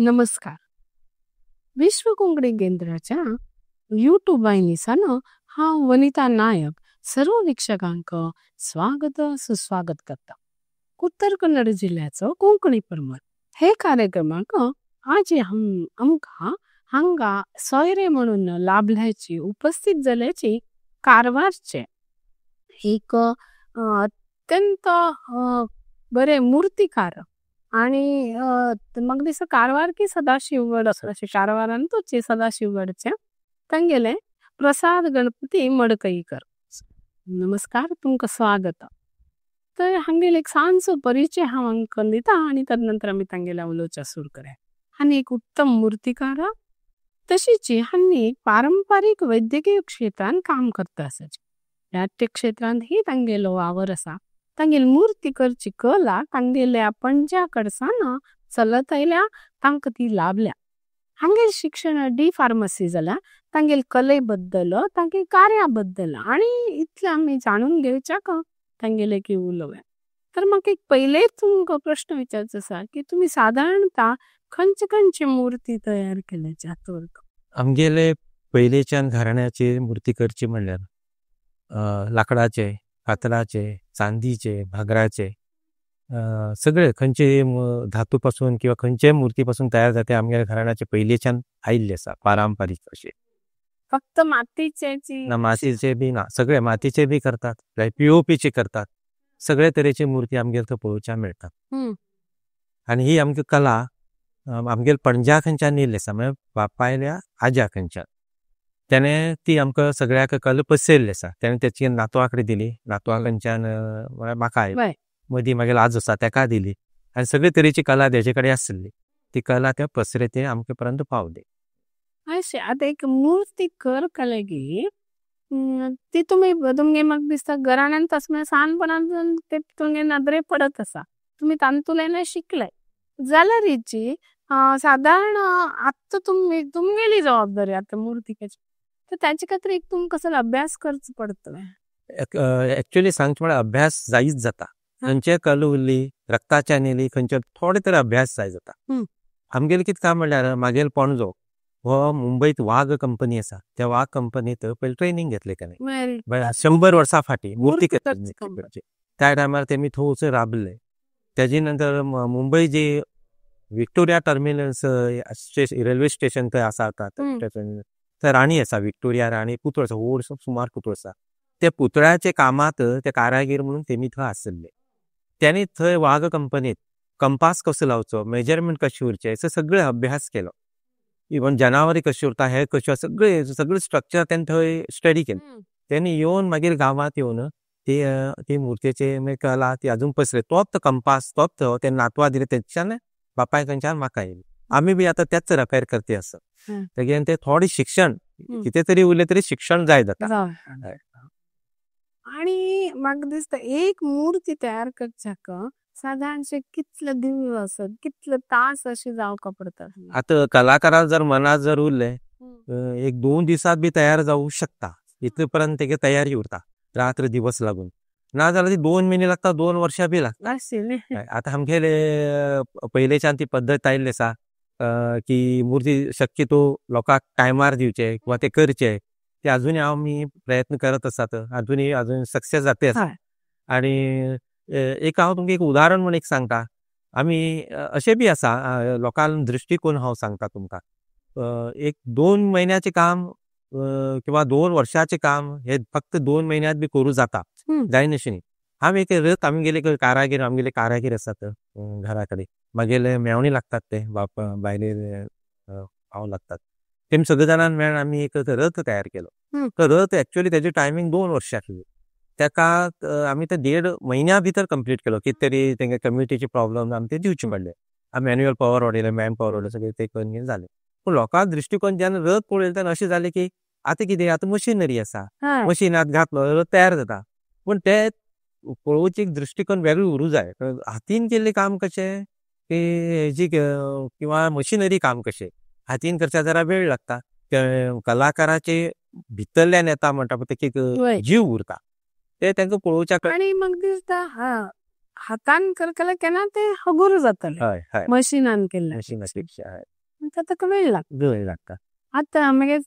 नमस्कार। विश्व कोंकणी केंद्राच्या यूट्यूब वाहिनीसान हांव वनिता नायक सर्व वीक्षकांक स्वागत सुस्वागत करता। उत्तर कन्नड जिल्ह्याचो कोंकणी परमल हे कार्यक्रमाक आज आमका हांगा सोयरे म्हणून लाभल्याची उपस्थित झाल्याची कारवारचे एक अत्यंत बरे मूर्तिकार आणि मग दिसा कारवार की सदाशिवगड असे कारवारांतूच सदाशिवगडचे तांगेले प्रसाद गणपती मडकईकर। नमस्कार, तुमका स्वागत। तर हांगेले एक सांचो परिचय हांव आमकां दिता आणि तदनंतर आमी तांगेले उलोवचा सुरू करूया। हांणी एक उत्तम मूर्तिकार तशीच हांणी पारंपरिक वैद्यकीय क्षेत्रान काम करता आसाची। नाट्य क्षेत्रान ही तांगेलो वावर असा। तांगेली मूर्ति करची कला तांगेल्या पणज्या कडसान चलत आयल्या तांका ती लाभल्या। हांगेल शिक्षण डी फार्मसी झाला तांगेल कले बद्दल तांगेल कार्या बद्दल आणि इतले आमी जाणून घेवच्याक तांगेले की उलोव्या। तर म्हाका एक पहिले तुमकां प्रश्न विचारचो आसा की तुमी साधारणतः खंयचे खंयचे मूर्ती तयार केल्याचे आतवर? आमगेले पहिलेच्यान घराण्याचे मूर्ती करची म्हणल्यार लाकडाचे, फातराचे, चांदीचे, भागराचे सगळे खंयचे धातू पासून किंवा खंयचे मूर्ती पासून तयार जाते आमगेले घराण्याचे पहिलेच्यान आयिल्ले आसा पारंपरिक अशे। फक्त मातीचे? ना, मातीचे बी ना, सगळे मातीचे बी करतात, पीओपीचे करतात, सगळे तरेचे मूर्ती आमगेले थंय पळोवच्या मेळटात। आनी ही आमची कला आमगेले पणज्या खंयच्यान येयल्ली आसा, म्हळ्यार बापायल्या आज्या खंयच्यान तेणे ती आमकां सगळ्याक कला पसरिल्ली आसा। तेणे तेची नातवा कडेन दिली, नातवा खंयच्यान म्हळ्यार म्हाका आयली, मदीं मागीर आजो आसा तेका दिली आनी सगळे तरेची कला तेजे कडेन आसली, ती कला त्या पसरते आमचे पर्यंत पावली। अशें आतां एक मूर्ती कर कला की ती तुमी तुमगे म्हाका दिसता घराण्यांत आसा म्हळ्यार ल्हानपणांत ते तुमगे नदरे पडत आसा, तुमी तातूंतल्यान शिकले जाल्यारीची साधारण आतां तुमी तुमगेली जबाबदारी आतां मूर्ती करची तर ताचे खातीर एक तुमकां कसलो अभ्यास करचो पडटलो? एक्चुअली सांगचें म्हळ्यार अभ्यास जायच जाता, खंयचे कला उरली रक्ताच्यान येयली खंयचे थोडे तरी अभ्यास जाय जाता। आमगेले कितें काम म्हणल्यार मागेल पणजो हो मुंबईत वाघ कंपनी आसा, त्या वाघ कंपनीत पयलीं ट्रेनिंग घेतले ताणें 100 वर्सां फाटीं मूर्ती करची, त्या टायमार तेमी थंय वचून राबले। तेजे नंतर मुंबई जी विक्टोरिया टर्मिनस रेल्वे स्टेशन थंय आसा आतां थंय राणी आसा, विक्टोरिया राणी पुतळो आसा, व्हड सुमार पुतळो आसा, त्या पुतळ्याचे कामांत ते कारागीर म्हणून तेमी थंय आसले। तेणी थंय वाघ कंपनीत कंपास कसो लावचो, मेजरमेंट कशें उरचें, हेचो सगळे अभ्यास केलो। इवन जनावरां कशी उरता हे कशें सगळे सगळे स्ट्रक्चर तेणी थंय स्टडी केलें। तेणी येवन मागीर गांवांत येवन ती मुर्तेचे मागीर कला ती अजून पसरली। तोच कंपास तोच ते नातवा दिले तेच्यान बापाय खंयच्यान म्हाका येयली। आमी बी आतां तेच रेफर करते आसा, तेगेन ते थोडें शिक्षण कितें तरी उरलें तरी शिक्षण जाय जाता। आनी म्हाका दिसता एक मूर्ती तयार करच्याक साधारणशे कितले दिवस कितले तास अशे जावका पडटा? आतां कलाकाराक जर मनात जर उरलें 1-2 दिसांत बी तयार जावूं शकता, इतले पर्यंत तेगे तयारी उरता रात्र दिवस लागून, ना जाल्यार ती 2 म्हयने लागता, 2 वर्सां बी लागता। आतां आमगेले पयलेच्यान ती पद्दत आयिल्ली आसा की मूर्ती शक्यतो लोकांक टायमार दिवचे किंवा ते करचे, ते अजूनय आमी प्रयत्न करत आसात, अजूनय अजून सक्सेस जाते आसा। आनी एक हांव तुमकां एक उदाहरण म्हूण एक सांगता, आमी अशें बी आसा लोकांक दृश्टिकोन हांव सांगता तुमकां, 1-2 म्हयन्याचें काम किंवा 2 वर्सांचें काम हे फक्त 2 म्हयन्यांत बी करूं जाता, जायनाशें न्ही। हांव एक रथ आमगेले कारागीर, आमगेले कारागीर आसात घरा कडेन, मागेले मेवणी लागतात ते बाप बायले पाव लागतात, तेमी सगळे जाणां मेळून आमी एक रथ तयार केलो। तो रथ एक्चुअली तेजी टायमींग 2 वर्सां आसली, तेका आमी ते 1.5 म्हयन्या भितर कंप्लीट केलो। कितें तरी तेंगे कम्युनिटीचे प्रॉब्लम आमी ते दिवचे पडले, आमी मॅन्युअल पावर वाडयले, मॅन पावर वाडयले, सगळे ते करून जाले। पूण लोकांक दृश्टिकोन जेन्ना रथ पळयलो तेन्ना अशें जालें की आतां कितें आतां मशिनरी आसा, मशिनांत घातलो रथ तयार जाता, पूण ते पळोवची एक दृश्टिकोन वेगळो उरूं जाय। हातीन केल्लें काम कशें की हेजी किंवा मशिनरी काम कशें हातीन करच्या जरा वेळ लागता, कलाकाराचे भितरल्यान येता म्हणटा पळय तेका एक जीव उरता, ते तांकां पळोवच्या आनी म्हाका दिसता हातान करतले केन्ना ते हगूर जातले मशिनान केल्ले मशिनापेक्षा। करता ताका वेळ लागता. वेळ लागता. आतां मागे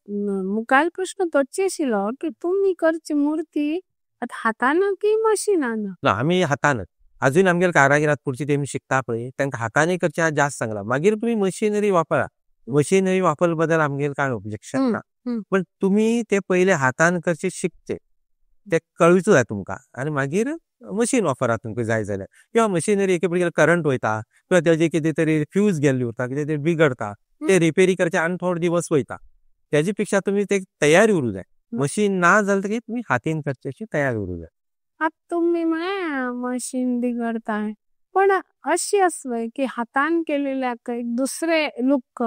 मुखार प्रश्न तोच आशिल्लो की तुमी करची मूर्ती आतां हातान की मशिनान? ना, आमी हातानच. अजून आमगेले कारागिरात पुढची तेमी शिकता पळय तांकां हातांनी करचे जास्त सांगला. मागीर तुमी मशिनरी वापरा, मशिनरी वापरले बद्दल आमगेले काय ऑब्जेक्शन ना, पण तुमी ते पयले हातान करचे शिकचे, ते कळूच जाय तुमकां आनी मागीर मशीन वापरा तुमकां जाय जाल्यार. किंवा मशिनरी एके पळय करंट वयता किंवा तेजे कितें तरी फ्यूज गेल्ली उरता, कितें तरी बिगडता, ते रिपेरी करचे आनी थोडे दिवस वयता. तेजे पेक्षा तुमी ते तयारी उरूं जाय. मशीन ना जालें तरी तुमी हातीन करचे अशी तयारी उरूं जाय. आतां तुमी म्हळें मशीन बिगडता, पण अशी आसवय की हातान केलेल्या एक दुसरे लूक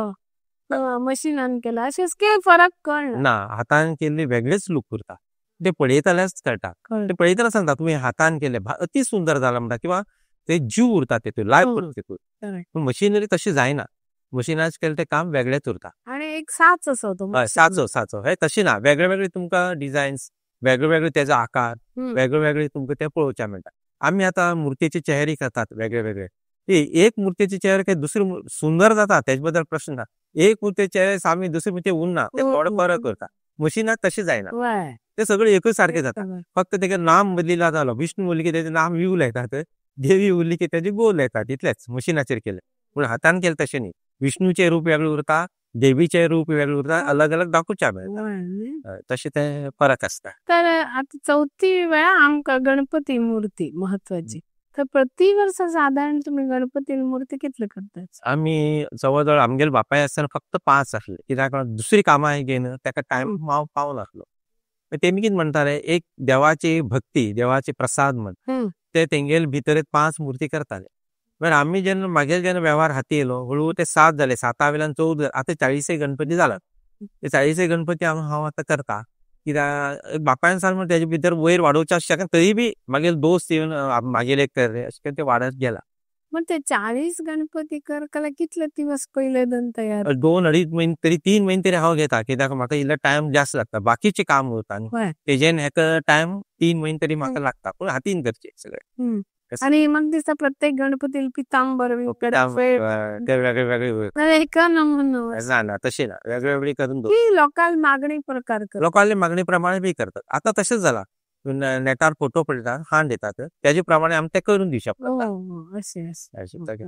मशिनान केला अशें कितें फरक कळना? ना, हातान केल्ली वेगळेच लूक उरता, ते पळयतल्याच कळटा, ते पळयतना सांगता तुमी हातान केले अति सुंदर जाला म्हणटा, किंवा ते जीव उरता तेतून, लायफ उरता तेतून. पूण मशिनरी तशी जायना, मशिनाच केलें तें काम वेगळेच उरता. आनी एक साच असो तो. हय, साचो, साचो. हे तशी ना, वेगळे वेगळे तुमकां डिजायन्स, वेगळे वेगळे तेजो आकार, वेगळे वेगळे तुमकां ते पळोवच्या मेळटा. आमी आतां मुर्तीचे चेहरे करतात वेगळे वेगळे, ती एक मुर्तीचे चेहरे काय दुसरी सुंदर जाता तेजे बद्दल प्रश्न ना, एक मुर्तीचे चेहरे सामी दुसरी मुर्ती उरना, ते थोडो फरक करता. मशिनाक तशें जायना, ते सगळे एकच सारके जाता, फक्त तेका नाम बदलिला जालो, विष्णू उरली की तेजें नाम विव लायतात, देवी उरली की तेजे गोल लायतात, इतलेंच मशिनाचेर केलें. पूण हातान केलें तशें न्ही, विष्णूचें रूप वेगळें उरता, देवीचें रूप वेगळें उरता, अलग अलग दाखोवच्या मेळटा. तशें तें फरक आसता. तर आतां चवथी वेळा आमकां गणपती मूर्ती म्हत्वाची, तर प्रति वर्स साधारण तुमी गणपती मूर्ती कितले करतात? आमी जवळ जवळ आमगेले बापाय आसतना फक्त 5 आसले, कित्याक दुसरी कामां घेवन ताका टायम हांव पावनासलो. तेमी कितें म्हणटाले, एक देवाची भक्ती, देवाचे प्रसाद म्हण ते तेंगेले भितर 5 मूर्ती करताले. पण आमी जेन्ना मागीर जेन्ना वेव्हार हाती येयलो हळू ते 7 जाले, 7 वयल्यान 14 जाले, आतां 40 गणपती जाला. ते 40 गणपती हांव आतां करता, कित्याक बापायन सांग म्हण तेजे भितर वयर वाडोवचें आसता, तरी बी मागीर दोस्त येवन मागीर एक कर अशें करून ते वाडत गेला. मग ते 40 गणपती करतले कितले दिवस पयले दन तयार? 2-2.5 म्हयने तरी 3 म्हयने तरी हांव घेता, कित्याक म्हाका इल्लो टायम जास्त लागता, बाकीचें काम उरता न्ही, तेजेन हेका टायम 3 म्हयने तरी म्हाका लागता, पूण हातीन करचें सगळें. आनी म्हाका दिसता प्रत्येक गणपती पितांबर बी ते वेगळे वेगळे ना, एका नमुनो. ना, ना, तशें ना, वेगळे वेगळे करून दवर. ती लोकांक मागणी प्रकार करतात. लोकांले मागणी प्रमाणे बी करतात. आतां तशेंच जाला, नेटार फोटो पळयता, हाण दितात, तेजे प्रमाणे आमी ते करून दिवं शकता. हो, हो, अशें, अशें. अशें तशें.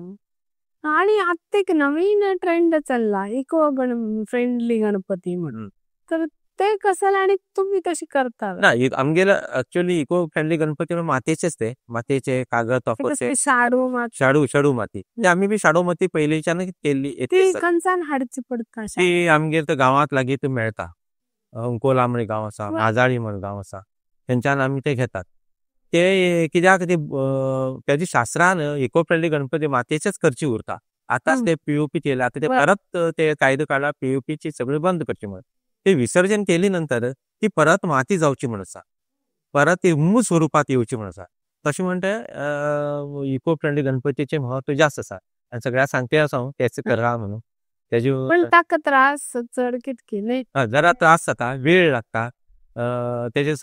आनी आतां एक नवीन ट्रेंड चल्ला, इको फ्रेंडली गणपती म्हणून, तर ते कसं आनी तुमी तशी करता? ना, आमगेले एक्चुअली इको फ्रेंडली गणपती म्हणून मातयेचेच ते, मातयेचे कागद ते वापरचे. कसले शाडू माती. शाडू, शाडू माती. ते आमी बी शाडू माती पयलींच्यान केल्ली. ती खंयच्यान हाडची पडटा? ती आमगेर तर गांवांत लागीं मेळटा, अंकोला म्हण गांव आसा, माजाळी म्हण गांव आसा, थंयच्यान आमी ते घेतात. ते कित्याक ते तेजी शास्त्रान इको फ्रेंडली गणपती मातयेचेच करची उरता. आतांच ते पी ओ पी केले, आतां ते परत ते कायदो काडला पी ओ पी ची सगळी बंद करची म्हणून. ते विसर्जन केली नंतर ती परत माती जावची म्हण आसा, परत ती मूळ स्वरुपात येवची म्हण आसा. तशें म्हणटा इको फ्रेंडली गणपतीचें म्हत्व जास्त आसा आनी सगळ्यांक सांगपी आसा हांव तेच करा म्हणून. तेजे पण ताका त्रास चड कितके न्ही? हय, जरा त्रास जाता, वेळ लागता, तेजे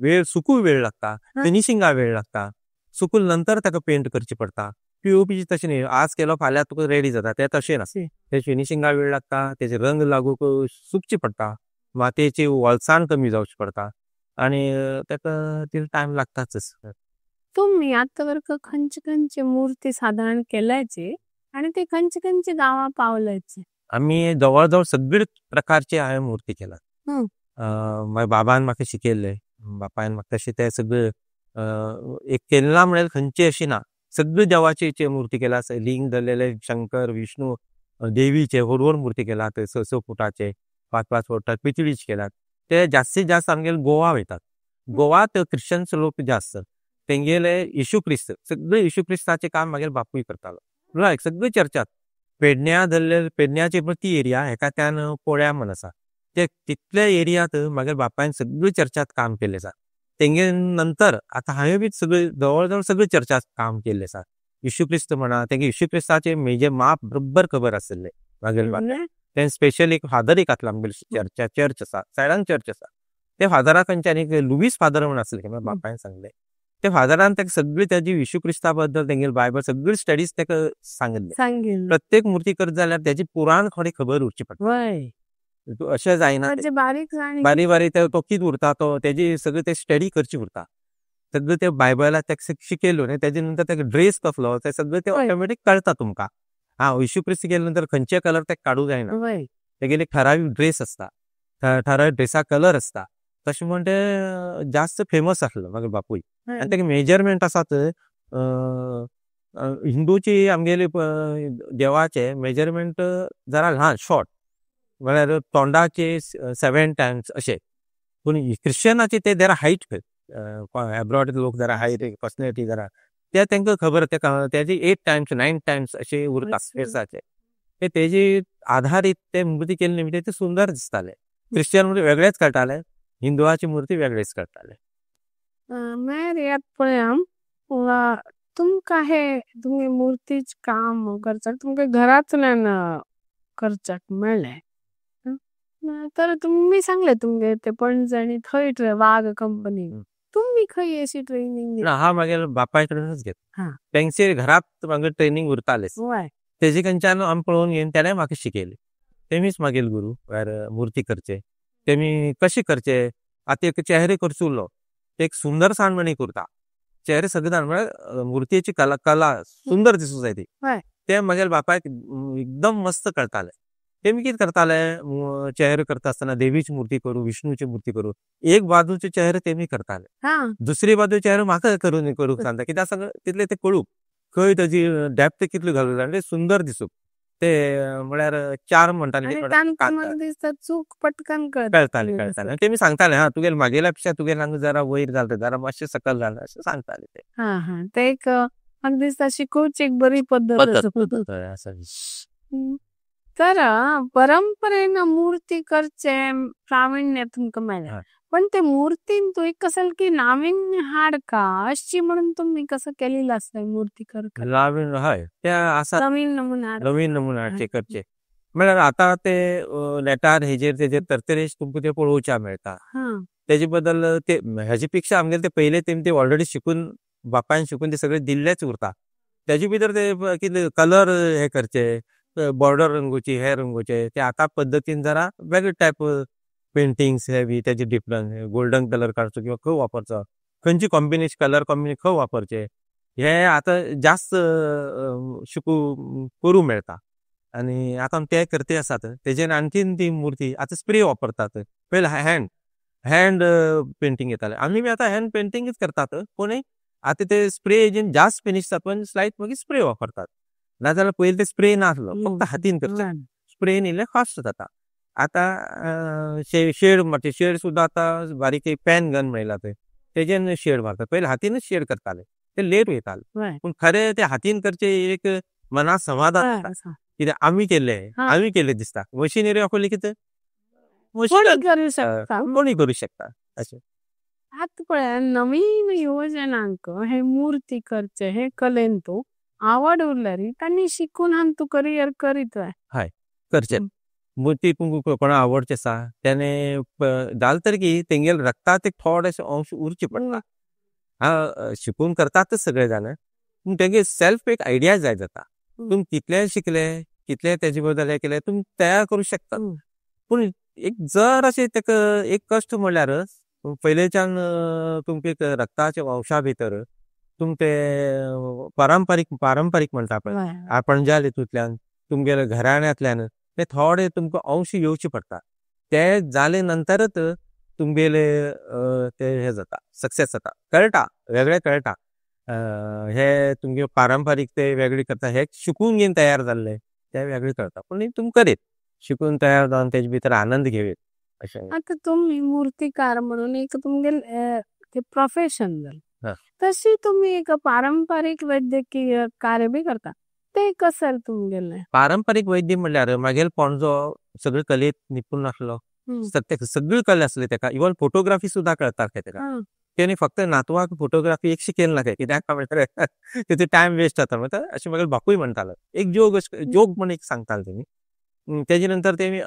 वेळ सुकूंक वेळ लागता, फिनिशिंगा वेळ लागता, सुकून नंतर ताका पेंट करची पडटा. पी ओ पी तशें न्ही, आज केलो फाल्यां तुका रेडी जाता, तें तशें ना, ते फिनिशिंगा वेळ लागता, तेजे रंग लागूंक सुकची पडटा, मातयेची वोलसाण कमी जावची पडटा आनी ताका तितलो टायम लागताच. तुमी आतां वर्ग खंयचे खंयचे मूर्ती साधारण केल्याचे आनी ते खंयचे खंयचे गांवां पावल्याचे? आमी जवळ जवळ सगळे प्रकारचे हांवें मूर्ती केला. म्हाज्या बाबान म्हाका शिकयल्ले, बापायन म्हाका तशें ते सगळे एक केन्ना म्हळ्यार खंयची अशी ना, सगळे देवाचे चे मूर्ती केला, लिंग धरलेले शंकर विष्णू देवीचे व्हड व्हड मूर्ती केला, ते 6 फुटाचे 5-5 फुटाचे पितळीचे केला. ते जास्तीत जास्त आमगेले गोवा वयतात, गोवा ते क्रिश्चन्स लोक जास्त, तेंगेले येशू क्रिस्त सगळे येशू क्रिस्ताचे काम मागीर बापूय करतालो. म्हळ्यार सगळे चर्चात पेडण्या धरले, पेडण्याची पण ती एरिया हेका त्यान पोळ्या म्हण आसा, ते तितले एरियात मागीर बापायन सगळे चर्चात काम केल्ले आसा. तेंगे नंतर आतां हांवें बी सगळे जवळ जवळ सगळे चर्चात काम केल्ले आसा. येशू क्रिस्त म्हणा, तेंगे येशू क्रिस्ताचे मेजे माप बरोबर खबर आशिल्ले मागीर बापायन. तें स्पेशल एक फादर एक आसलो आमगेले चर्च आसा, सायडान चर्च आसा, ते फादरा खंयच्यान एक लुवीस फादर म्हण आसले, म्हाका बापायन सांगले. ते फादरान ताका सगळी ताजी येशू क्रिस्ता बद्दल तेंगेले बायबल सगळी स्टडीज ताका सांगिल्ले. सांगिल्ले. प्रत्येक मूर्ती करत जाल्यार त्याची पुराण थोडी खबर उरची पडटा. अशें जायना, बारीक बारीक बारीक तो कितें उरता तो तेजी सगळी ते स्टडी करची उरता. सगळं ते बायबला ताका शिकयलो न्ही, तेजे नंतर ताका ड्रेस कसलो ते सगळं ते ऑटोमॅटीक कळटा तुमकां. हा, येशू क्रिस्त गेले नंतर खंयचे कलर ते काडू जायना, तेगेले ठरावीक ड्रेस आसता, ठरावीक ड्रेसा कलर आसता. तशें म्हण ते जास्त फेमस आसलो मागीर बापूय. आनी तेगे मेजरमेंट आसात, हिंदूची आमगेले देवाचे मेजरमेंट जरा ल्हान शॉर्ट, म्हळ्यार तोंडाचे 7 टायम्स अशे. पूण क्रिश्चनाचे ते जरा हायट, एब्रॉड लोक जरा हायट पर्सनॅलिटी जरा ते तेंका खबर, तेजे 8 टायम्स 9 टायम्स अशे उरता फेसाचे. ते तेजे आधारीत ते मूर्ती केल्ली म्हणजे ते सुंदर दिसताले. क्रिश्चन मूर्ती वेगळेच कळटाले, हिंदुआची मूर्ती वेगळेच कळटाले. मागीर याद पळया, तुमकां हे तुमगे मूर्तीच काम करचाक तुमकां घरांतल्यान करचाक मेळ्ळें तर तुमी सांगले तुमगे ते पणजे आनी थंय वाघ कंपनी, तुमी खंय अशी ट्रेनिंग? ना, हा मागीर बापाय कडेनच घेतला. तेंचे घरात मागीर ट्रेनिंग उरतालेच, तेजे कडच्यान आमी पळोवन घेवन तेणें म्हाका शिकयलें. तेमीच मागीर गुरू म्हळ्यार मूर्ती करचे, तेमी कशें करचे. आतां एक चेहरे करचो उरलो, ते एक सुंदर साण म्हणी करता चेहरे सगळे जाण, म्हळ्यार मुर्तीची कला सुंदर दिसूं जाय ती. ते मागीर बापायक एकदम मस्त कळटाले. तेमी कितें करताले, चेहरे करता आसतना देवीची मूर्ती करूं, विष्णूची मूर्ती करूं, एक बाजूचे चेहरे तेमी करताले, दुसरी बाजू चेहरे म्हाका करूंक सांगता. कित्याक सांग तितले ते कळूंक खंय ताजी डेप्थ कितली घालूं जाय, ते सुंदर दिसूंक. ते म्हळ्यार 4 म्हणटाले, चूक पटकन कळटाले. कळटाले तेमी सांगताले, हा तुगेले मागेल्या पेक्षा तुगेले हांगा जरा वयर घालता, जरा मातशें सकयल घालता अशें सांगताले ते. हा हा, ते एक म्हाका दिसता शिकोवची एक बरी पद्दत आसा. तर परंपरेन मूर्ती करचे प्रावीण्य तुमकां मेळ्ळें, पण ते मूर्तीन तूं एक कसल की नाविन्य हाडका अशी म्हणून तुमी कसं केलेलं आसता मूर्ती करका? नाविन्य हय, ते आसा नवीन नमुना, नवीन नमुना करचे म्हळ्यार आतां ते नेटार हेजेर तेजेर तरतरेच तुमकां ते पळोवच्या मेळटा. तेजे बद्दल ते हेजे पेक्षा आमगेले ते पयले तेमी ते ऑलरेडी शिकून बापायन शिकून ते सगळे दिल्लेच उरता. तेजे भितर ते कितें कलर हे करचे, बॉर्डर रंगोवची, हे रंगोवचे, ते आतां पद्दतीन जरा वेगळे टायप पेंटिंग्स हे बी तेजे डिफरंट गोल्डन कलर काडचो किंवा खंय वापरचो, खंयची कॉम्बिनेशन कलर कॉम्बिनेशन खंय वापरचे, हे आतां जास्त शिकू करूं मेळटा. आनी आतां ते करते आसात. तेजेर आणखीन ती मूर्ती आतां स्प्रे वापरतात. पयलीं हँड पेंटींग येताले, आमी बी आतां हँड पेंटिंगच करतात, पूण आतां ते स्प्रे हेजेन जास्त फिनीश जाता, पण स्लायट मागीर स्प्रे वापरतात. नाजाल्यार पयलीं ते स्प्रे नासलो, फक्त हातीन करचे, स्प्रे इल्लें फास्ट जाता. आतां शेड मारचे, शेड सुद्दां आतां बारीक एक पेन गन मेळ्ळा, ते तेजेन शेड मारतात. पयलीं हातीनच शेड करताले, ते लेट वयताले, पूण खरें ते हातीन करचे एक मनाक समाधान जाता, कित्याक आमी केल्ले, आमी केल्ले दिसता. मशिनरी वापरली कितें कोणी करूं शकता अशें. आतां पळय नवीन युवजनांक हे मूर्ती करचे हे कलेन तूं आवड उरल्यार तांणी शिकून हांव तूं करियर करीत. हय, करचे मूर्ती तुमकां कोणा आवडचे आसा तेणे जालें तर की तेंगेले रक्तात एक थोडेशे अंश उरचे पडटा. हा, शिकून करतातच सगळे जाण, पूण तेंगे सेल्फ एक आयडिया जाय जाता. तुमी कितलें शिकले, कितलें तेजे बद्दल हें केलें, तुमी तयार करूं शकता, पूण एक जर अशें तेका एक कश्ट म्हणल्यार पयलेच्यान तुमकां एक रक्ताच्या वंशा भितर तुम ते पारंपारीक म्हणटा पळय आपणज्या हितूंतल्यान तुमगेल्या घराण्यांतल्यान ते थोडे तुमकां अंश येवचे पडटा. ते जाले नंतरच तुमगेले ते हे जाता, सक्सेस जाता. कळटा, वेगळे कळटा हे तुमगे पारंपारीक ते वेगळे करता, हे शिकून घेवन तयार जाल्ले ते वेगळे कळटा, पूण तुमकां करीत शिकून तयार जावन तेजे भितर आनंद घेवयेत अशें. आतां तुमी मूर्तिकार म्हणून एक तुमगेले ते प्रोफेशन जालें, तशी तुमी एक पारंपारीक वैद्यकीय कार्य बी करता, ते कशें तुमगेले? पारंपारीक वैद्य म्हणल्यार मागेल पणजो सगळे कलेत निपूण आसलो, सगळी कला आसली तेका, इवन फोटोग्राफी सुद्दां कळटा तेका. तेणी फक्त नातवाक फोटोग्राफी एक शिकयलें ना, कित्याक म्हणल्यार तेचो टायम वेस्ट जाता म्हणटा अशें म्हाका बापूय म्हणटालो. एक जोक म्हण एक सांगताले तेमी. तेजे नंतर तेमी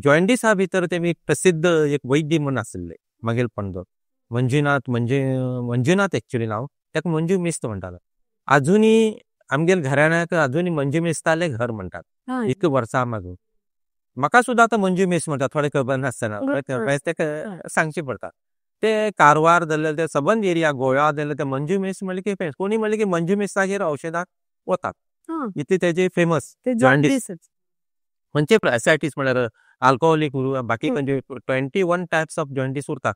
जॉयंडिसा भितर तेमी प्रसिद्ध एक वैद्य म्हण आशिल्ले मागेल पणजो. मंजुनाथ, म्हणजे मंजुनाथ एक्चुअली नांव, ताका मंजू मेस्त म्हणटालो. आजुनूय आमगेले घराण्याक आजुनूय मंजू मेस्ताले घर म्हणटात, इतके वर्सां मागून. म्हाका सुद्दां आतां मंजू मेस्त म्हणटात, थोडे खबर नासतना ताका सांगचें पडटा. ते कारवार जाल्ले ते सबंद एरिया गोवा जाल्ले ते मंजू मेस्त म्हणले की कोणी म्हणले की मंजू मेस्तागेर औषधाक वतात, इतले तेजे फेमस. जॉन्डीस खंयचे एसायटीस म्हळ्यार आल्कोहोलीक, बाकी खंयचे 21 टायप्स ऑफ जॉन्डीस उरतात.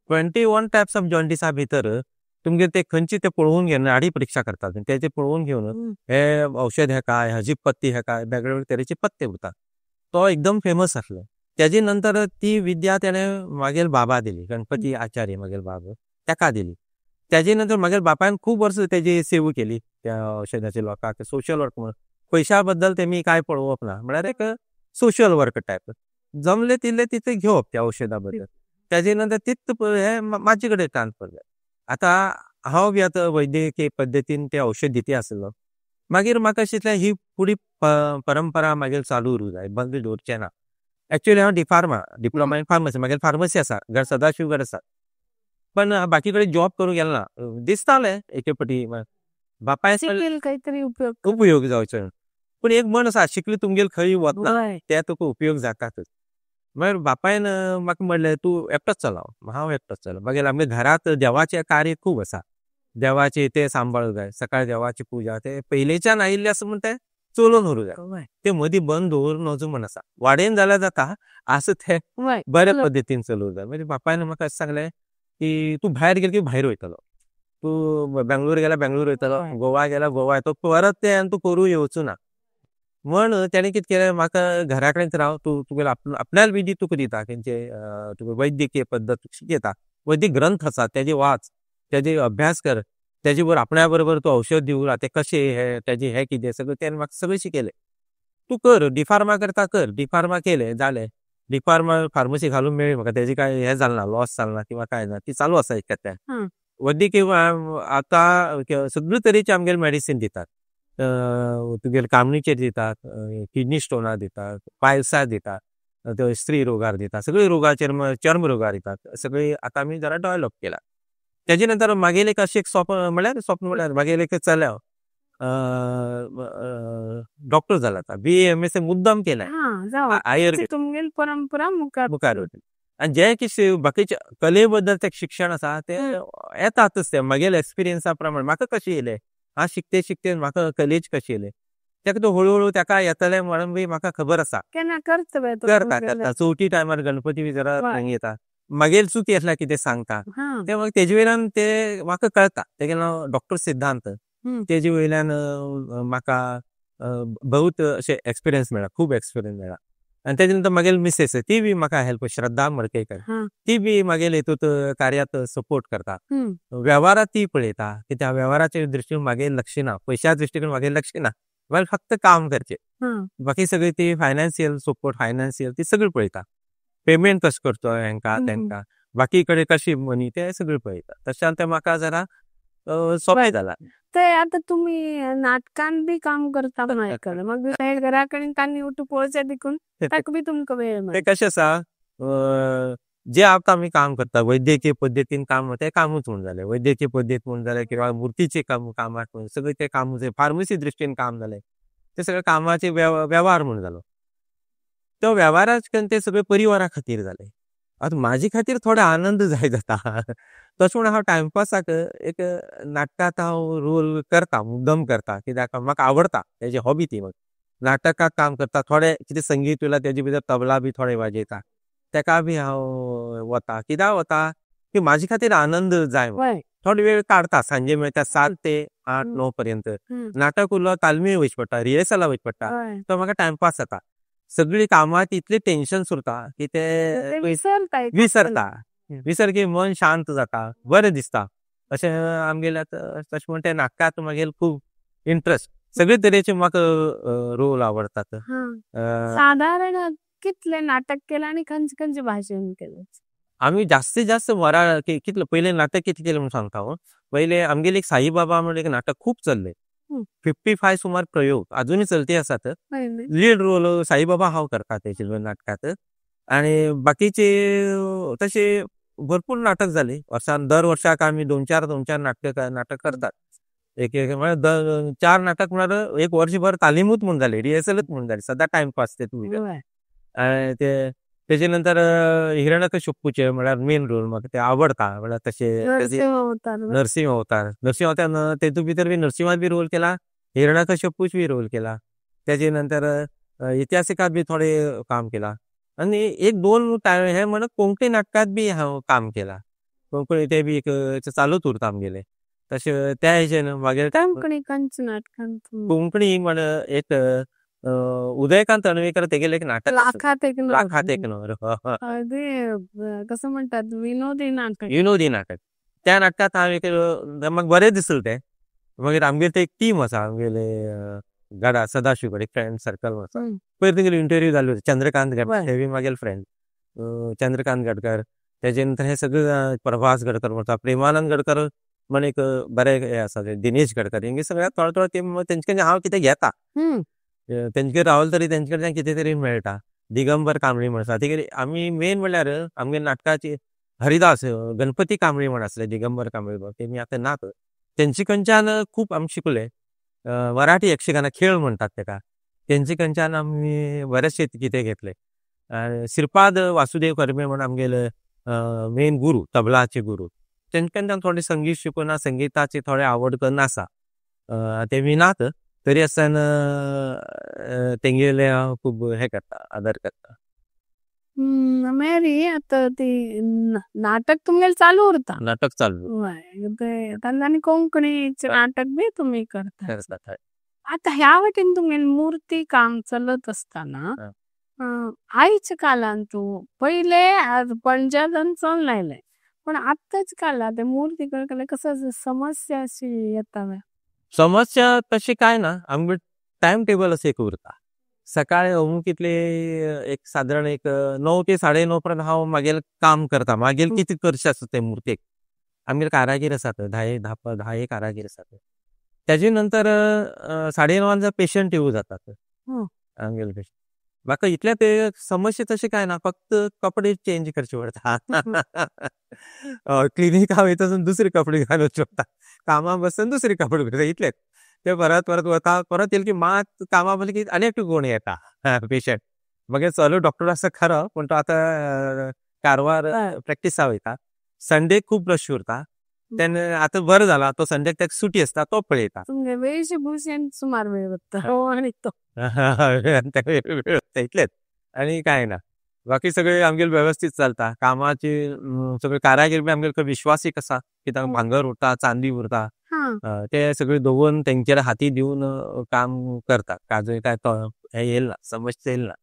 21 टायप्स ऑफ जॉन्डिसा भितर तुमगे ते खंयचे ते पळोवन घेवन नाडी परिक्षा करतात, तेजे पळोवन घेवन हे औषध हे काय, हाजी पत्ती हे काय, वेगळे वेगळे तरेचे पत्ते उरतात. तो एकदम फेमस आसलो. तेजे नंतर ती विद्या तेणे मागेल बाबा दिली, गणपती आचार्य मागेल बाबा तेका दिली. तेजे नंतर मागेल बापायन खूब वर्सां तेजी सेवा केली त्या औषधाचे लोकांक, सोशल वर्क म्हणून. पयशा बद्दल तेमी काय पळोवप ना, म्हळ्यार एक सोशल वर्क टायप जमले तितले तितले घेवप त्या औषधा बद्दल. तेजे नंतर तित हे म्हाजे कडेन ट्रान्सफर जालें. आतां हांव बी आतां वैद्यकीय पद्दतीन ते औषध दिती आसलो. मागीर म्हाका अशें ही फुडें परंपरा मागीर चालू उरूंक जाय, बंद दवरचें ना. एक्चुअली हांव डिफार्मा, डिप्लोमा इन फार्मसी, मागीर फार्मसी आसा, घर सदाशिवगड आसा, पण बाकी कडेन जॉब करूंक गेलो ना. दिसतालें एके फावटी बापाय काहीतरी उपयोग जावचो, पूण एक म्हण आसा, शिकली तुमगेल खंय वतना ते तुका उपयोग जाताच. मागीर बापायन म्हाका म्हणलें तूं एकटोच चलाव, हांव एकटोच चलाव. मागीर आमगे घरांत देवाचें कार्य खूब आसा, देवाचें तें सांबाळूंक जाय, सकाळी देवाची पुजा ते पयलेच्यान आयिल्लें आसा म्हूण तें चलोवन व्हरूंक जाय, ते मदीं बंद दवरून नजो म्हण आसा. वाडेन जाल्यार जाता आसा तें बऱ्या पद्दतीन चलोवंक जाय. मागीर बापायन म्हाका अशें सांगलें की तूं भायर गेल की भायर वयतलो, तूं बेंगलोर गेल्यार बेंगलोर वयतलो, गोवा गेल्यार गोवा येतलो, परत तें तूं करूं येवचो ना. म्हण तेणें कितें केलें, म्हाका घरा कडेन राव, तूं तुगेले आपल्याल विधी तुका दिता, खंयचे तुका वैद्यकीय पद्दत शिकयता, वैद्यक ग्रंथ आसा तेजे वाच, तेजे अभ्यास कर, तेजे बरोबर आपणा बरोबर तूं औषध दिवं ते कशें हे तेजे हे कितें सगळें तेणें म्हाका सगळें शिकयलें. तूं कर डिफार्मा करता कर, डिफार्मा केलें जालें, डिफार्मा फार्मसी घालून मेळ्ळी म्हाका, तेजे काय हें जालें ना, लॉस जालें ना किंवा काय ना, ती चालू आसा एक. वैद्यकीय आतां सगळे तरेचे आमगेले मेडिसीन दितात, तुगेले कामणीचेर दितात, किडनी स्टोनार दितात, पायल्सार दितात, स्त्री रोगार दितात, सगळे रोगाचेर, चर्म रोगार दितात, सगळे आतां आमी जरा डेव्हलप केला. तेजे नंतर मागेले एक अशें एक स्वप्न म्हळ्यार, स्वप्न म्हळ्यार मागेले एक चल्याव डॉक्टर जाला आतां, BAMS मुद्दम केलाय, आयुर्वेद तुमगेली परंपरा मुखार वयतली. आनी जे कितें बाकीचे कले बद्दल ते शिक्षण आसा ते येतातच, ते मागेले एक्सपिरियन्सा प्रमाणे म्हाका कशें येयलें, हांव शिकते शिकते म्हाका कलेच कशें येयलें, तेका तो हळू हळू तेका येतलें म्हणून बी म्हाका खबर आसा. केन्ना करता करता करता चवथी टायमार गणपती बी जरा येता, मागीर चुकी आसल्यार कितें सांगता ते मागीर तेजे वयल्यान ते म्हाका कळटा. तेगे नांव डॉक्टर सिद्धांत, तेजे वयल्यान म्हाका बहुत अशें एक्सपिरियन्स मेळ्ळा, खूब एक्सपिरियन्स मेळ्ळा. आनी तेजे नंतर मागीर मिसेस ती बी म्हाका हेल्प, श्रद्धा मडकयकर, ती बी मागीर हितूंत कार्यात सपोर्ट करता. वेव्हारात ती पळयता की त्या वेव्हाराच्या दृश्टीन मागीर लक्ष ना, पयशा दृश्टीन मागीर लक्ष ना, मागीर फक्त काम करचें, बाकी सगळी ती फायनान्शियल सपोर्ट, फायनान्शियल ती सगळी पळयता, पेमेंट कशें करचो हेंका तेंका, बाकी कडेन कशी मनी ते सगळें पळयता. तशें तें म्हाका जरा सोंपें जाला. ते आतां तुमी नाटकान बी काम करता म्हूण आयकलां, मागीर घरा कडेन कांय उठून पळोवचें देखून ताका बी तुमकां वेळ मेळटा. ते कशें आसा, जे आतां आमी काम करता वैद्यकीय पद्दतीन काम, तें कामूच म्हूण जालें, वैद्यकीय पद्दत म्हूण जालें किंवा मुर्तीचें काम कामाक सगळें तें कामूच, फार्मसी दृश्टीन काम जालें, ते सगळें कामाचे वेव्हार म्हूण जालो. तो वेव्हाराच ते सगळे परिवारा खातीर जाले. आतां म्हाजे खातीर थोडो आनंद जाय जाता, तशें म्हूण हांव टायमपासाक एक नाटकांत हांव रोल करता, मुद्दम करता, कित्याक म्हाका आवडटा, तेजी हॉबी ती. म्हाका नाटकाक काम करता, थोडे कितें संगीत उरला तेजे भितर तबला बी थोडे वाजयता, तेका बी हांव वता. कित्याक वता की म्हाजे खातीर आनंद जाय, थोडो वेळ काडटा, सांजे मेळटा 7 ते 8 9 पर्यंत नाटक उरलो, तालमी वयचें पडटा, रिहर्सला वयचें पडटा, तो म्हाका टायमपास जाता. सगळी कामाची इतली टेन्शन उरता की ते विसरता, विसर की मन शांत जाता, बरें दिसता. अशें आमगेले आतां तशें म्हण ते नाटकांत मागीर खूब इंट्रस्ट, सगळे तरेचे म्हाका रोल आवडटात. सादारण कितले नाटक केलं आनी खंयचे खंयचे भाशेन केलें? आमी जास्तीत जास्त वरा कितले पयलें नाटक कितलें केलें म्हूण सांगता हांव. पयलें आमगेलें एक साईबाबा म्हणून एक नाटक खूब चल्लें, 55 सुमार प्रयोग अजूनय चलते आसात. लीड रोल साईबाबा हांव करता तेजे नाटकांत, आनी बाकीचे तशे भरपूर नाटक जाली वर्सान, दर वर्साक आमी दोन चार दोन चार नाटक करतात. एक एक म्हळ्यार 4 नाटक म्हळ्यार एक वर्षभर तालीमूच म्हूण जाली, रिहर्सलच म्हूण जाली, सदां टायमपास ते तुमी. ते तेजे नंतर हिरण्यकश्यपूचे म्हळ्यार मेन रोल म्हाका ते आवडटा, म्हळ्यार तशें नरसिंह अवतार, नरसिंह अवतार तेतूंत भितर बी नरसिंहात बी रोल केला, हिरण्यकश्यपूच बी रोल केला. तेजे नंतर इतिहासिकात बी थोडे काम केला आनी एक दोन हे म्हण कोंकणी नाटकात बी हांव काम केला. कोंकणी ते बी एक चालूच उरता आमगेले. तशें त्या हेजेन मागीर कोंकणी खंयच्या नाटकान? कोंकणी म्हण एक उदयकांत अणवेकर तेगेले एक नाटक, लाखात एक, लाखात एक न्हय, कसं म्हणतात विनोदी नाटक, विनोदी नाटक. त्या नाटकात हांव एक म्हाका बरें दिसलें तें. मागीर आमगेले ते एक टीम आसा आमगेले गडा सदाशिव एक फ्रेंड सर्कल आसा, पयर तेगेले इंटरव्यू जाल्लो, चंद्रकांत गडकर हे बी मागेले फ्रेंड, चंद्रकांत गडकर, तेजे नंतर हे सगळे प्रभास गडकर म्हणटा, प्रेमानंद गडकर म्हण एक बरे हे आसा, दिनेश गडकर, हेंगे सगळ्याक थोडे थोडे ते तेंचे कडच्यान हांव कितें घेता, तेंचे रावल तरी तेंचे कडच्यान कितें तरी मेळटा. दिगंबर कांबळी म्हण आसा तेगेली, आमी मेन म्हणल्यार आमगे नाटकाची हरिदास गणपती कांबळी म्हण आसले, दिगंबर कांबळी तेमी आतां नात, तेंचे कडच्यान खूब आमी शिकले. मराठी यक्षगान खेळ म्हणटात तेका, तेंचे कडच्यान आमी बरेचशे कितें घेतले. श्रीपाद वासुदेव कर्मे म्हण आमगेले मेन गुरू, तबलाचे गुरू, तेंचे कडच्यान थोडे संगीत शिकून संगीताची थोडे आवड करून आसा, ते बी नात तरी आसतना तेंगेले हांव खूब हे करता, आदर करता. मेरी आतां ती नाटक तुमगेले चालू उरता, नाटक चालू आनी कोंकणीचे नाटक बी तुमी करता. आतां ह्या वटेन तुमगेले मूर्ती काम चलत आसतना आयच्या काळान तूं पयले पणज्यान चलून आयले, पण आतांच काळान ते मूर्ती करतले कसं समस्या अशी येता? समस्या तशी काय ना, आमगे टायम टेबल अशें एक उरता. सकाळी अमूक कितले एक सादारण एक 9 ते 9:30 पर्यंत हांव मागेले काम करता, मागीर कितें करचें आसता ते मुर्तेक. आमगेले कारागीर आसात, 10 कारागीर आसात. तेजे नंतर 9:30 जर पेशंट येवं जातात आमगेले पेशंट. म्हाका इतले ते समस्या तशें काय ना, फक्त कपडे चेंज करचे पडटा. क्लिनिका वयता दुसरे कपडे घालून पडटा, कामा बसून दुसरे कपडे घालता, इतलेच. ते परत परत वता, परत येयले की मात कामा बसले की आनी एकटो कोण येता पेशंट. मागीर चलो डॉक्टर आसा खरो, पूण तो आतां कारवार प्रॅक्टिसा वयता. संडे खूब रश उरता, तेन्ना आतां बरें जाला, तो संडेक ताका सुटी आसता, तो पळयता. तुमगे वेशभूषेन सुमार वेळ वता. आनी तो वेळ वता इतलेच आनी कांय ना. बाकी सगळे आमगेले वेवस्थीत चलता कामाची, सगळे कारागीर बी आमगेले विश्वासीक आसा की तांकां भांगर उरता, चांदी उरता, ते सगळे दवरून तेंच्या हाती दिवन काम करता. काजूय काय तो हे येयल ना, समस्या येयल ना.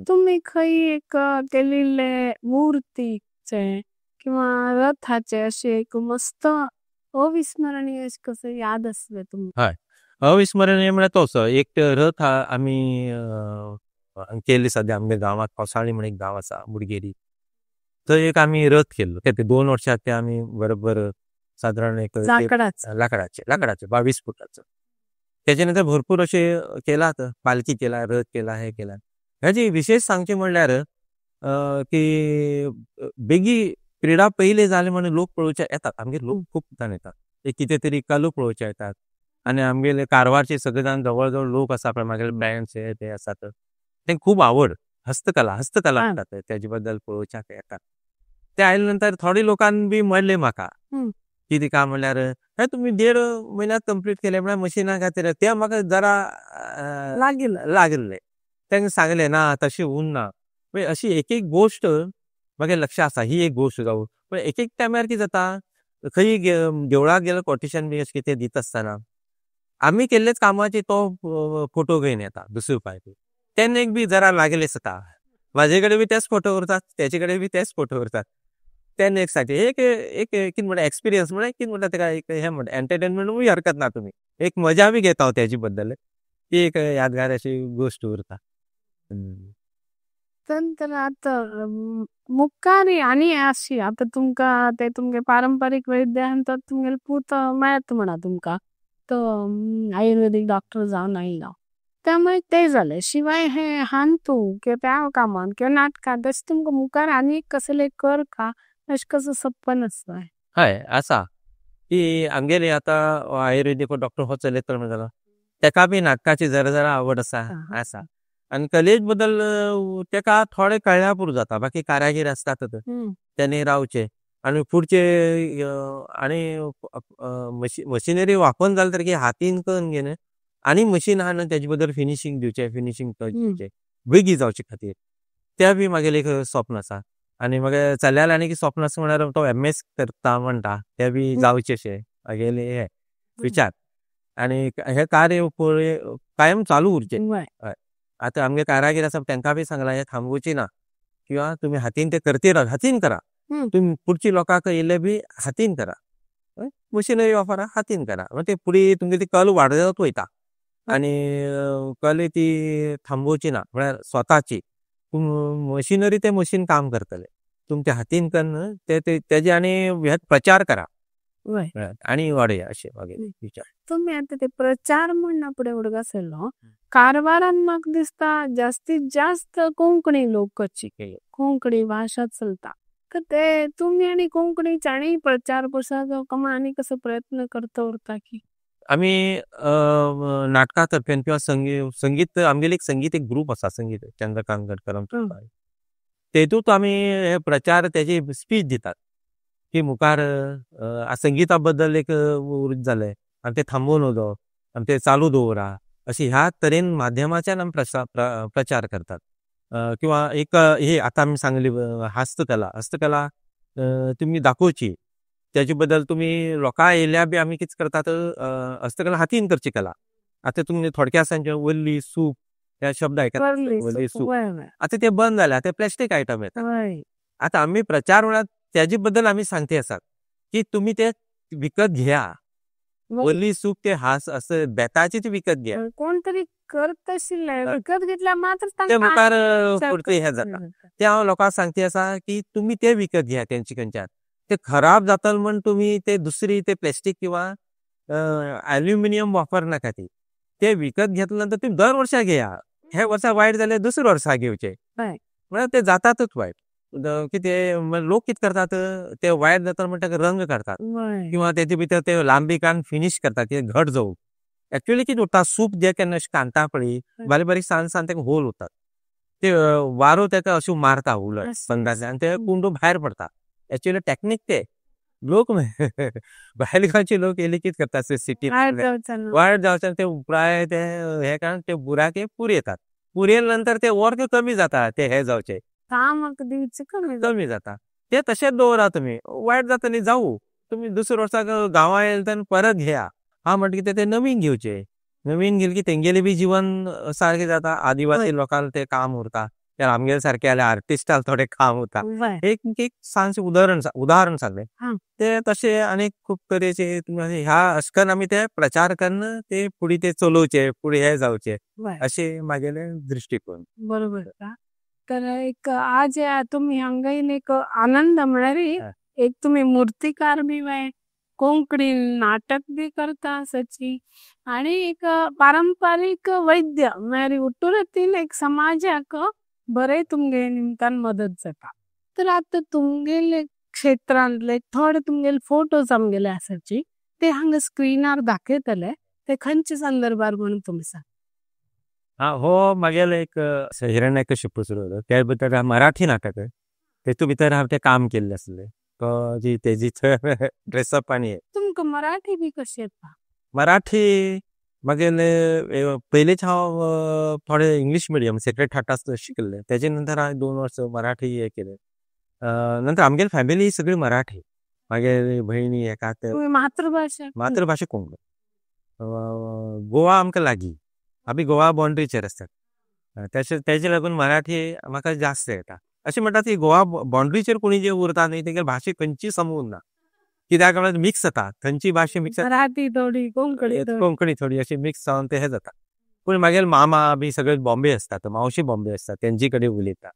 तुमी खंय एक केलेले मूर्तीचे किंवा रथाचे अशे एक मस्त अविस्मरणीय अशें कसं याद आसले तुमकां? हय, अविस्मरणीय म्हळ्यार तोच एक रथ आमी केल्ले सद्या आमगे गांवांत, कोसाळी म्हण एक गांव आसा मुडगेरी, थंय एक आमी रथ केल्लो. ते 2 वर्सां ते आमी बरोबर सादारण एक लाकडाचे, लाकडाचे 22 फुटाचो. तेजे नंतर भरपूर अशे केलात, पालखी केला, रथ केला, हे केला. हेजी विशेष सांगचें म्हणल्यार की बेगी क्रीडा पयले जाले म्हणून लोक पळोवचे येतात, आमगे लोक खूब जाण येतात, ते कितें तरी कलो पळोवचे येतात. आनी आमगेले कारवारचे सगळे जाण जवळ जवळ लोक आसा पळय, मागीर बँड्स हे ते आसात, ते खूब आवड हस्तकला, हस्तकला म्हणटात तेजे बद्दल पळोवच्याक येतात. ते आयले नंतर थोडे लोकान बी म्हणले म्हाका कितें काय म्हणल्यार हे तुमी 1.5 म्हयन्यात कंप्लीट केले म्हळ्यार मशिना खातीर ते म्हाका जरा लागिल्ले. तेंका सांगले ना तशें उरना, मागीर अशी एक एक गोश्ट म्हागे लक्ष आसा, ही एक गोश्ट जावं. पण एक एक टायमार कितें जाता, खंय देवळाक गेल्यार कोटेशन बी अशें कितें दिता आसतना आमी केल्लेच कामाचे तो फोटो घेवन येता दुसरे पावटी, तेन्ना एक बी जरा लागले दिसता, म्हाजे कडेन बी तेच फोटो उरतात, तेचे कडेन बी तेच फोटो उरतात. तेन्ना एक सांगचे एक एक कितें म्हणटा एक्सपिरियन्स म्हळ्यार कितें म्हणटा तेका एक हें म्हणटा एंटरटेनमेंटूय हरकत ना, तुमी एक मजा बी घेता हांव तेजे बद्दल, ती एक यादगार अशी गोश्ट उरता. तर आतां मुखार आनी अशी आतां तुमकां ते तुमगे पारंपारीक वैद्य आहा तर तुमगेले पूत मेळत म्हणा तुमकां, तो आयुर्वेदीक डॉक्टर जावन आयला, त्यामुळे ते जाले. शिवाय हे हांतू किंवा त्या कामान किंवा नाटकान तशें तुमकां मुखार आनी कसले कर का अशें कसो सपन आसता? हय आसा की आमगेले आतां आयुर्वेदीक डॉक्टर हो चलयता म्हणटा तेका बी नाटकाची जरा जरा आवड आसा आसा आनी कलेज बद्दल तेका थोडे कळ्ळ्या पुरो जाता. बाकी कारागीर आसतात तेणी रावचे आनी फुडचे आनी मशिनरी वापरून जालें तर की हातीन करून घेवन आनी मशीन आहा तेजे बद्दल फिनिशींग दिवचे, फिनिशींग टच दिवचे बेगी जावचे खातीर. ते बी म्हागेलें एक स्वप्न आसा. आनी मागीर चल्याल आनी स्वप्न आसा म्हळ्यार तो MS करता म्हणटा ते बी जावचें अशें म्हागेलें हे विचार. आनी हे कार्य कायम चालू उरचें. आतां आमगे कारागीर आसा तेंकां बी सांगलां हें थांबोवची ना किंवा तुमी हातीन ते करते राव, हातीन करा, तुमी पुढची लोकांक येयले बी हातीन करा, मशिनरी वापरा हातीन करा, ते फुडें तुमगे ती कल वाडत वयता आनी कल ती थांबोवची ना. म्हळ्यार स्वताची मशिनरी ते मशीन काम करतले, तुमच्या हातीन कन्न तेजे आनी हे प्रचार करा आनी वाडया अशें म्हागेलें विचार. तुमी आतां ते प्रचार म्हण फुडें उडगास येयलो, कारवारान म्हाका दिसता जास्तीत जास्त कोंकणी लोक कोंकणी भाशा चलता, तर ते तुमी आनी कोंकणीचे आनी प्रचार प्रसार जावं आनी कसो प्रयत्न करता उरता की? आमी नाटकां तर्फेन किंवा संगीत आमगेले एक संगीत एक ग्रुप आसा संगीत चंद्रकांत गडकर तेतूंत आमी हे प्रचार तेजे स्पीच दितात की मुखार संगीता बद्दल एक उर्ज जालें आनी ते थांबोवन वचो आनी ते चालू दवरा अशें ह्या तरेन माध्यमाच्यान आमी प्रचार करतात. किंवा एक हे आतां आमी सांगली हस्तकला, हस्तकला तुमी दाखोवची तेजे बद्दल तुमी लोकां येयल्या बी आमी कितें करतात हस्तकला हातीन करची कला. आतां तुमी थोडक्या सांगचे वल्ली सूप ह्या शब्द आयकतात, वल्ली सूप आतां ते बंद जाले, आतां प्लास्टीक आयटम येता. आतां आमी प्रचार म्हळ्यार तेजे बद्दल आमी सांगते आसात की तुमी ते विकत घेया, वल्ली सूप ते हास असं बेताचे ते विकत घेया, कोण तरी करत आशिल्ले विकत घेतल्या मात्र ते मुखार फुडचे हे जाता. ते हांव लोकांक सांगते आसा की तुमी ते विकत घेया तेंचे खंयच्यान ते खराब जातले म्हण तुमी ते दुसरी ते प्लास्टीक किंवा एल्युमिनियम वापर नाका, ते विकत घेतले नंतर तुमी दर वर्सा घेया, हे वर्सा वायट जाल्यार दुसरे वर्सा घेवचे म्हळ्यार ते जातातच वायट. कितें लोक कितें करतात ते वायट जाता म्हण ताका रंग काडटात किंवा तेजे भितर ते लांबी काडून फिनीश करतात ते घट जावं. एक्चुअली कितें उरता सूप जे केन्ना अशें कांता पळय बारीक बारीक सान सान ताका होल उरतात, ते वारो ताका अशें मारता उलट संदांतल्यान ते कुंडो भायर पडटा. एक्चुअली टॅक्नीक ते लोक भायले गांवचे लोक येयले कितें करतात सिटी वायट जावचे ते प्राय ते हे कारण ते बुराके पुरयतात, पुरयले नंतर ते वर्ग कमी जाता ते हे जावचे कमी जाता. ते तशेंच दवरा तुमी वायट जाता न्ही जावं, तुमी दुसऱ्या वर्साक गांवां येयले तेन्ना परत घेया. हा म्हणटकीर ते नवीन घेवचे, नवीन घेतले की तेंगेले बी जिवन सारकें जाता. आदिवासी लोकांक ते काम उरता, ते आमगेले सारके जाल्यार आर्टिस्टाक थोडें काम उरता. एक एक ल्हानशें उदाहरण सांगलें ते तशें आनी खूब तरेचे ह्या अशें करून आमी ते प्रचार करून ते फुडें ते चलोवचे फुडें हे जावचे अशें म्हागेलें दृश्टिकोन. बरोबर. तर एक आज तुमी हांगा एक आनंद म्हळ्यार एक तुमी मुर्तीकार बी कोंकणी नाटक बी करता सची आनी एक पारंपारीक वैद्य म्हळ्यार उतुरतीन एक समाजाक बरें तुमगे निमतान मदत जाता. तर आतां तुमगेले क्षेत्रांतले थोडे तुमगेले फोटोज आमगेले आसाची ते हांगा स्क्रीनार दाखयतले, ते खंयचे संदर्भार म्हणून तुमी सांग. हा हो म्हागेले एक हिरण्यकशिपू सुरू त्या भितर मराठी नाटक तेतू भितर हांव ते काम केल्ले आसले तो जी तेजी ड्रेसअप आनी तुमकां मराठी बी कशी येता? मराठी म्हागेले पयलींच हांव थोडे इंग्लीश मिडियम सेक्रेट हार्टास शिकल्ले, तेजे नंतर हांवें 2 वर्सां मराठी हे केले. नंतर आमगेली फॅमिली सगळी मराठी, म्हागेली भयणी एका मातृभाशा मातृभाशा कोंकणी. गोवा आमकां लागीं, आमी गोवा बाउंड्रीचेर आसतात, तेजे लागून मराठी म्हाका जास्त येता. अशें म्हणटा ती गोवा बाउंड्रीचेर कोणी जे उरता न्ही तेगे भाशे खंयची समजून ना, कित्याक म्हळ्यार मिक्स जाता, खंयची भाशे मिक्स जाता, मराठी थोडी कोंकणी कोंकणी थोडी अशी मिक्स जावन ते हे जाता. पूण म्हागेले मामा बी सगळे बॉम्बे आसतात, मावशी बॉम्बे आसतात, तेंचे कडेन उलयता,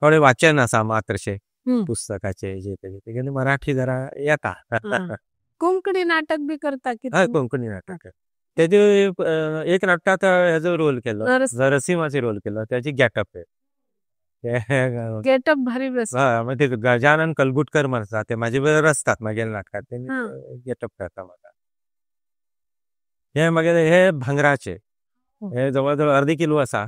थोडे वाचन आसा मात्रशे पुस्तकाचे जे तेगे मराठी जरा येता. कोंकणी नाटक बी करता? हय, कोंकणी नाटक तेजे एक नाटकांत हेजो रोल केलो, नरसिंहाचो रोल केलो, तेजी गेटअप. गेटअप भारी बसता. हय, मागीर ते गजानन कलगुटकर म्हण आसा, ते म्हाजे बरोबर आसतात मागीर नाटकात, ते गेटअप करता म्हाका. हे मागीर हे भांगराचे हे जवळ जवळ अर्दी किलो आसा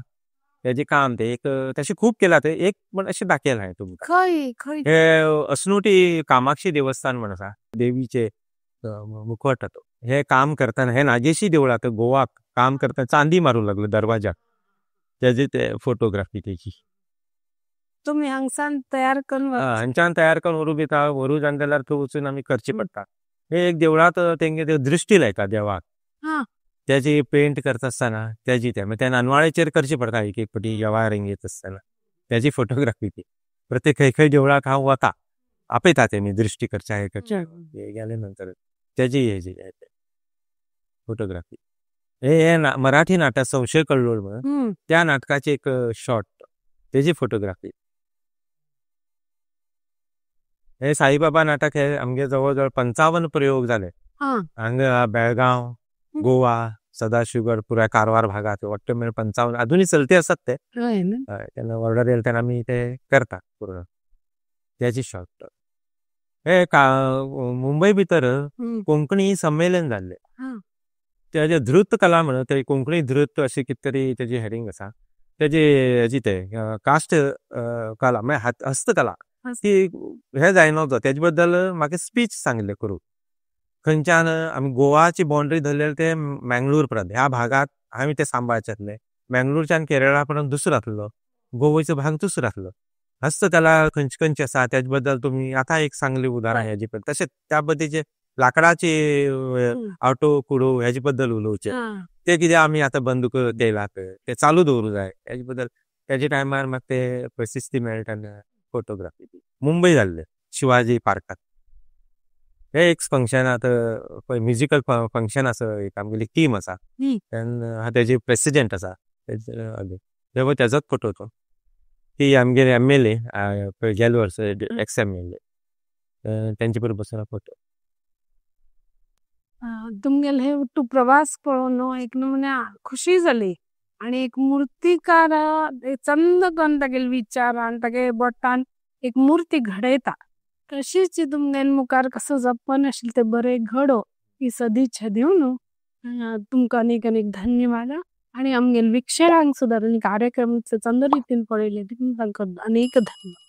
तेजे काम. ते एक तशें खूब केला, ते एक पण अशें दाखयलां हांवें तुमकां. खंय खंय? हे असनुटी कामाक्षी देवस्थान म्हण आसा, देवीचे मुखवट. हे काम करतना हे नागेशी देवळात गोवाक काम करतना चांदी मारूंक लागलो दरवाजाक, तेजे ते फोटोग्राफी तेजी. तुम्ही हांगसान तयार करून हांगच्यान तयार करून व्हरू बी व्हरू जाण जाल्यार थंय वचून आमी करची पडटा. हे एक देवळात तेंगे दृश्टी लायता देवाक, तेजी पेंट करता आसतना तेजी ते त्या नानवाळेचेर करची पडटा. एक एक फावटी देवा रंगयता आसतना तेजी फोटोग्राफी ती. प्रत्येक खंय खंय देवळाक हांव वता, आपयता तेमी दृश्टी करच्या हे करच्या गेले नंतर तेजी हेजी फोटोग्राफी. हे मराठी नाटक संशय कल्लोळ म्हणून त्या नाटकाचे एक शॉट, तेजी फोटोग्राफी. हे साईबाबा नाटक हे आमगे जवळ जवळ 55 प्रयोग जाले हांगा बेळगांव, गोवा, सदाशिवगड, पुराय कारवार भागात वाटते मेळ 55 अजूनही चलते असतात ते. तेन्ना ऑर्डर येयले तेन्ना आमी ते करता पूर्ण त्याची शॉट. हे मुंबई भितर कोंकणी संमेलन जाल्ले, तेजे धृत कला म्हणून ते कोंकणी धृत अशें कितें तरी तेजी हेडिंग आसा. तेजी हेजी ते कास्ट कला म्हळ्यार हस्तकला ती हे जायना तो तेजे बद्दल म्हाका स्पीच सांगले करूं. खंयच्यान आमी गोवाची बाउंड्री धरलेले ते मँगलोर पर्यंत ह्या भागात आमी ते सांबाळचे आसले. मँगलोरच्यान केरळा पर्यंत दुसरो आसलो, गोवेचो भाग दुसरो आसलो. हस्तकला खंयची खंयची आसा तेजे बद्दल तुमी आतां एक सांगले उदाहरण हेजे बद्दल. तशेंच त्या पद्दतीचे लांकडाचे ऑटो कुडो हेजे बद्दल उलोवचे ते कितें आमी आतां बंद केला ते चालू दवरूं जाय हेजे बद्दल. तेजे टायमार म्हाका ते प्रशिस्ती मेळटा फोटोग्राफी. मुंबय जाल्ले शिवाजी पार्कात हे एक फंक्शन, आतां म्युजिकल फंक्शन आसा, एक आमगेली टीम आसा तेन्ना तेजे प्रेसिडेंट आसा तेजोच फोटो तो. ती आमगेली एम एल ए गेले वर्स एक्स एम एल ए तेंचे बरोबर बसून फोटो. तुमगेले हे तू प्रवास पळोवन एक नमुन्या खुशी जाली आणि एक मूर्तिकार चंद करून तागेले विचार आनी तागे बोटान एक मूर्ती घडयता तशीच तुमगेले मुखार कसो जप्पन आशिल्ले ते बरे घडो ही सदिच्छा दिवन तुमकां अनेक अनेक धन्यवाद. आणि आमगेले वीक्षकांक सुद्दां कार्यक्रम चंद रितीन पळयले तांकां अनेक धन्यवाद.